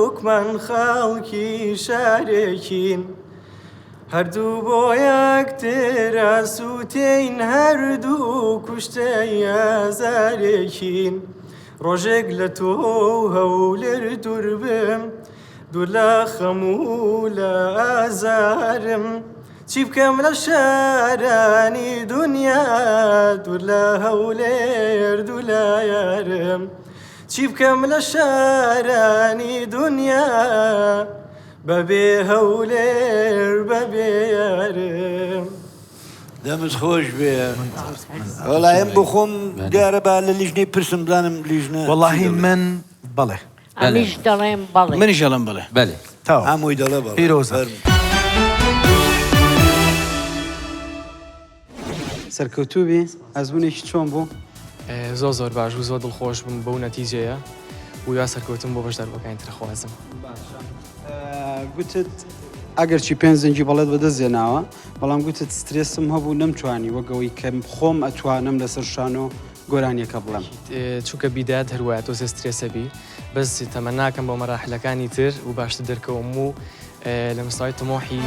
هەردووکمان خەڵکی شارێکین. هەردوو بۆ یەکتر ئەسووتێین هەردوو کوشتەی ئازارێکین. ڕۆژێک لە تۆ و هەولێر دوور بم دوور لە خەم و لە ئازارم. چی بکەم لە شارانی دونیا دوور لە هەولێر دوور لە یارم. چی بکەم لە شارانی دونیا بەبێ هەولێر بەبێ یارم. دەمت خۆش بێ وەڵا ئەم بۆ خۆم دیارە با لە لیژنەی پرسم بزانم لیژنە چی وەڵاهی دەڵێ. من بەڵێ. ئەمیش دەڵێم بەڵێ. منیش ئەڵێم بەڵێ. بەلێ. تەواو. هەمووی دەڵێ بەڵێ. پیرۆزە. فەرموو. سەرکەوتوو بی ئەزموونێکی چۆن بوو؟ زۆر زۆر باش بوو زۆر دڵخۆش بووم بەو نەتیجەیە و هیوا سەرکەوتن بۆ بەشداربووەکانی تر خوازم. باشە گوتت ئەگەرچی پێنج دەنگی بەڵێت بەدەست هێناوە بەڵام گوتت سترێسم هەبوو نەمتوانی وەک ئەوەی کە خۆم ئەتوانم لەسەر شانۆ گۆرانیەکە بڵێم. چونکە بیدایەت هەر وایە تۆزێ سترێسە بی بەس تەمەناکەم بۆ مەراحلەکانی تر و باشتر دەرکەوم و لە مستەوای تمۆحی.